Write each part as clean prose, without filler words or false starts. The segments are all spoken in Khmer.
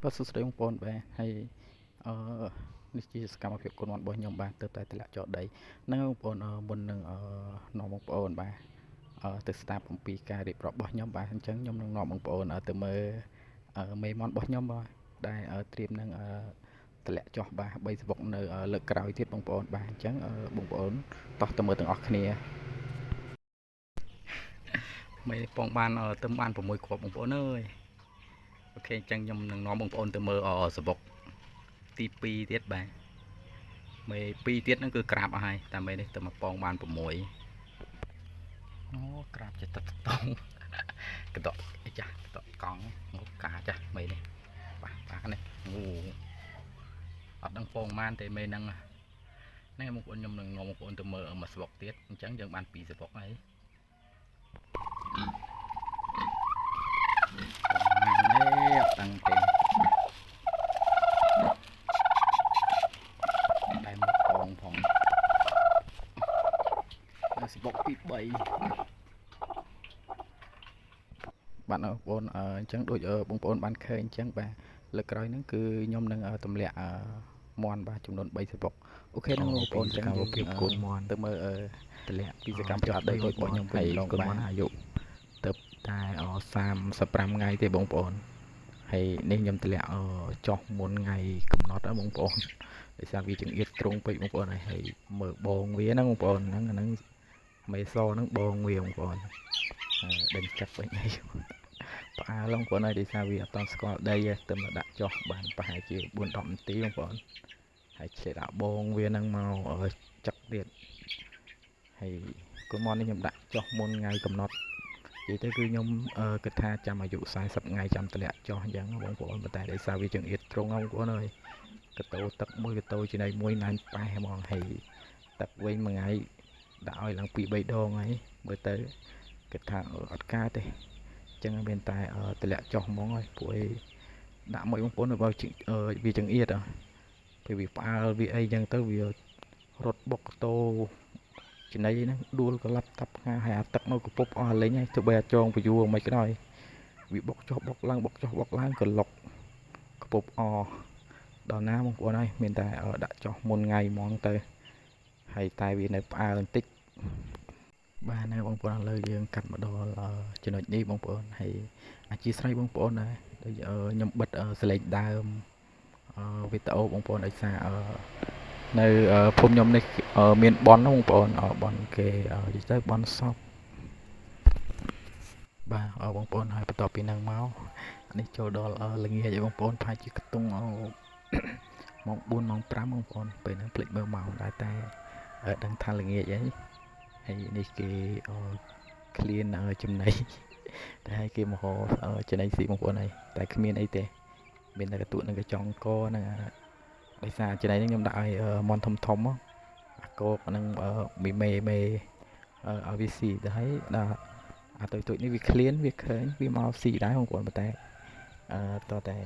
បាទសួស្តីបងប្អូនបាទហើយអឺនេះជាសកម្មភាពកូនមាន់របស់ខ្ញុំបាទទើបតែតម្លាក់ចោលដីហ្នឹងបងប្អូនមុននឹងនាំបងប្អូនបាទទៅស្ដាប់អំពីការរៀបរាប់របស់ខ្ញុំបាទអញ្ចឹងខ្ញុំនឹងនាំបងប្អូនទៅមើលមេមាន់របស់ខ្ញុំបាទដែលត្រៀមនឹងតម្លាក់ចោះបាទ3សបុកនៅលើកក្រោយទៀតបងប្អូនបាទអញ្ចឹងបងប្អូនតោះទៅមើលទាំងអស់គ្នាមេពងបានទៅបាន6គ្រាប់បងប្អូនអើយ OK អញ្ចឹងខ្ញុំនឹងនាំបងប្អូនទៅមើលសបុកទី2ទៀតបាទមេ2ទៀតហ្នឹងគឺក្រាបអស់ហើយតែមេនេះទៅមកពងបាន6អូក្រាបចិត្តតតងកដកអីចាស់កដកកង់ងកាចាស់មេនេះបាទបាទនេះអូអត់ដឹងពងម៉ានទេមេហ្នឹងហ្នឹងបងប្អូនខ្ញុំនឹងនាំបងប្អូនទៅមើលមួយស្បុកទៀតអញ្ចឹងយើងបាន2ស្បុកហើយនេះអត់ដឹងទេដែលមកពងផងស្បុកទី3បាទបងប្អូនអញ្ចឹងដូចបងប្អូនបានឃើញអញ្ចឹងបាទលើកក្រោយហ្នឹងគឺខ្ញុំនឹងទម្លាក់មាន់បាទចំនួន3សបុក OK ហ្នឹងបងប្អូនអញ្ចឹង កម្មភាពកូនមាន់ ទៅមើល ទម្លាក់ ពីសកម្មភាពដីរបស់ខ្ញុំវិញ កូនមាន់អាយុទៅតែ35ថ្ងៃទេបងប្អូនហើយនេះខ្ញុំទម្លាក់ចោះមុនថ្ងៃកំណត់ណាបងប្អូនដោយសារវាចង្អៀតត្រង់ពេកបងប្អូនហើយមើលបងវាហ្នឹងបងប្អូនហ្នឹងហ្នឹងមេសហ្នឹងបងវាបងប្អូនដេញចាប់វិញអីផ្អើលបងប្អូនហើយដោយសារវាអត់តស្គាល់ដីទេទៅមកដាក់ចោះបានប្រហែលជា4 10នាទីបងប្អូនហើយឆ្លៀតដាក់បងវាហ្នឹងមកចឹកទៀតហើយកូនមាន់នេះខ្ញុំដាក់ចោះមុនថ្ងៃកំណត់និយាយទៅគឺខ្ញុំគិតថាចាំអាយុ40ថ្ងៃចាំតម្លាក់ចោះអញ្ចឹងបងប្អូនប៉ុន្តែដោយសារវាចង្អៀតត្រង់បងប្អូនអើយកតោទឹកមួយកតោចំណីមួយណែនប៉ែហ្មងហើយទឹកវិញមួយថ្ងៃដាក់ឲ្យឡើង2 3ដងហើយមើលទៅគិតថាអត់ការទេអញ្ចឹងមានតែតម្លាក់ចោះហ្មងហើយពួកអីដាក់មួយបងប្អូនបើវាចង្អៀតពេលវាផ្អើលវាអីអញ្ចឹងទៅវារត់បុកតោចំណីហ្នឹងដួលកលាប់តាប់ផ្ងាហើយអាទឹកនៅកពប់អស់លេងហើយទោះបីអាចងពយួរមិនក៏ដោយវាបុកចុះបុកឡើងបុកចុះបុកឡើងក៏លុកកពប់អដល់ណាបងប្អូនហើយមានតែដាក់ចុះមុនថ្ងៃហ្មងទៅហើយតែវានៅផ្អើលបន្តិចបាទណាបងប្អូនឥឡូវយើងកាត់មកដល់ចំណុចនេះបងប្អូនហើយអធិស្ឋានបងប្អូនដែរដូចខ្ញុំបិទសលេងដើមវីដេអូបងប្អូនដោយសារនៅភូមិខ្ញុំនេះមានបនបងប្អូនបនគេនិយាយទៅបនសពបាទបងប្អូនហើយបន្ទាប់ពីហ្នឹងមកនេះចូលដល់ល្ងាចបងប្អូនប្រហែលជាខ្ទង់ម៉ោង4ម៉ោង5បងប្អូនពេលហ្នឹងភ្លេចមើលម៉ោងដែរតែដឹងថាល្ងាចអីហើយនេះគេឃ្លានចំណីតែឲ្យគេមកចំណីស៊ីបងប្អូនហើយតែគ្មានអីទេមានតែកទួនឹងកញ្ចង់កហ្នឹងដោយសារចំណីហ្នឹងខ្ញុំដាក់ឲ្យមន់ធំធំអាកោកហ្នឹងមីមេមេឲ្យវាស៊ីទៅហើយដល់អាតូចតូចនេះវាឃ្លានវាឃើញវាមកស៊ីដែរបងប្អូនប៉ុន្តែអឺតតែ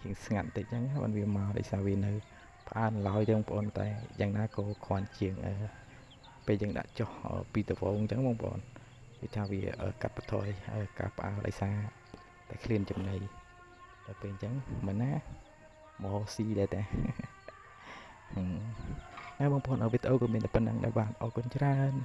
ជាងស្ងាត់បន្តិចចឹងបានវាមកដោយសារវានៅផ្អើលឡើយទេបងប្អូនតែយ៉ាងណាក៏គ្រាន់ជាងពេលយើងដាក់ចុះពីដវងអញ្ចឹងបងប្អូនវាថាវាកាត់បន្ថយការផ្អើលដោយសារតែឃ្លានចំណីដល់ពេលអញ្ចឹងមិនណាមកស៊ីដែរតែហើយបងប្អូនវីដេអូក៏មានតែប៉ុណ្្នឹងដែរបាទអរគុណច្រើន។